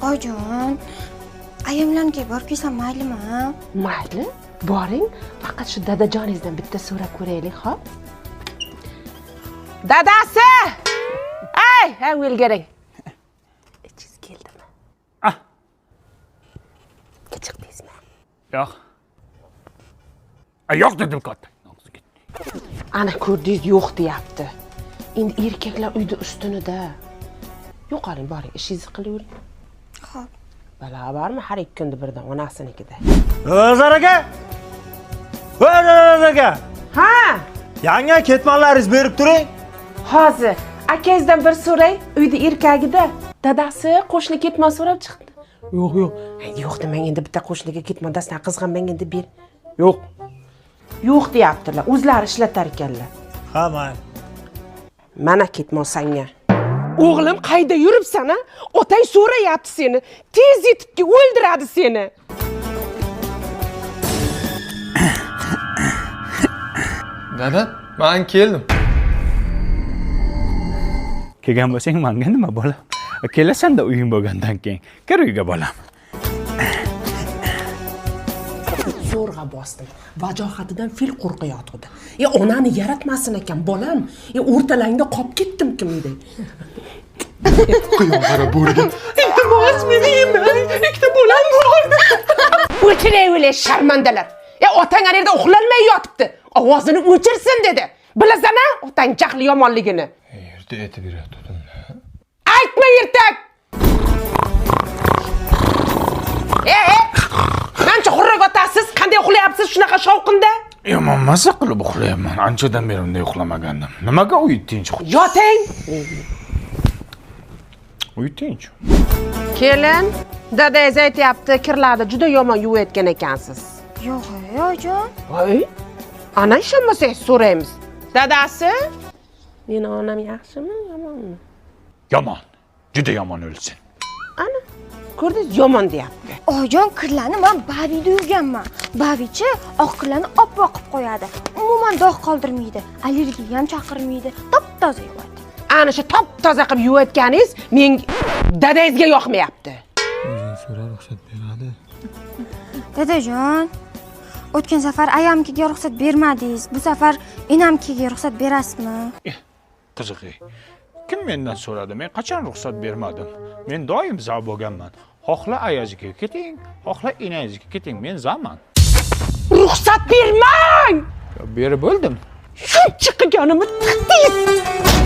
Oyijon, ayamlarnikiga borib kelsam maylimi? Mayli, boring, faqat shu dadajoningizdan bitta so'rab ko'raylik, xo'p? Dadasi! Ey, ha, o'lgaring. Ichingiz keldimi? Ah. Chiqdingizmi? Yo'q. Yo'q dedim katta. Ana ko'rdingiz, yo'q deyapti. Endi erkaklar uyda ustunida. Yo'qoling, boring, ishingizni qilavering. Xo'p. Balo bormi har ikki kunda birdan onasinikida? Nazar aka! Nazar aka! Ha, Yangi ketmanlaringizni berib turing. Hozir akangizdan bir so'ray, uyda erkagida. Dadasi qo'shni ketmon so'rab chiqdi. Yo'q, yo'q. Yo'q demang, endi bitta qo'shniga ketmon dastan qizg'anmang endi ber. Yo'q. Yo'q deyaptilar, o'zlari ishlatar ekanlar. Ha, mayli. Mana ketmon sanga. O'g'lim, qayda yuribsan a? Otang so'rayapti seni. Tez yetib kel, o'ldiradi seni. Dada, men keldim. Kelgan bo'lsang menga nima bolam? Kelasan-da uying bo'lgandan keyin. Kir uyga bolam. Zo'rg'a bosdim. Vajohatidan fil qo'rqayotgandi. E onani yaratmasin ekan bolam. E o'rtalangda qolib ketdim kimday. Quyonqara bo'rga. Iltimos meni yemang. Ikkita bolam bor. O'chiray sharmandalar. E otang ana yerda uxlolmay yotibdi. Ovozini o'chirsin dedi. Bilasan-a otang jahli yomonligini. Erta aytib berayotgandim. Aytma ertak. E, qancha xurrak otasiz, qanday uxlayapsiz shunaqa shovqinda? Yomon maza qilib uxlayapman. Anchadan beri unday uxlamagandim. Nimaga uy tinch? Yoting. Uy tinch. Kelin, dadangiz aytyapti, kirlarni juda yomon yuvayotgan ekansiz. Yo'q, oyijon. Voy, ana ishonmasangiz so'raymiz. Dadasi, meni onam yaxshimi, yomonmi? Yomon. Juda yomon o'lsin. Ana, ko'rdingiz, yomon deyapti. Oyijon, kirlarni men Bavida yuvganman. Bavichi oq kirlarni oppoq qilib qo'yadi. Umuman dog' qoldirmaydi, allergiya ham chaqirmaydi, top-toza yuvadi. Ana shu top-toza qilib yuvayotganingiz men dadangizga yoqmayapti. O'zing so'ra, ruxsat beradi. Dadajon, o'tgan safar ayamkiga ruxsat bermadingiz. Bu safar enamkiga ruxsat berasizmi? Qiziq. Kim mendan so'radi? Men qachon ruxsat bermadim? Men doim za bo'lganman. Xohla ayazga keting, xohla enangizga keting, men zaman. Ruxsat bermang! Berib bo'ldim. Shuncha qilganimni tiqdingiz.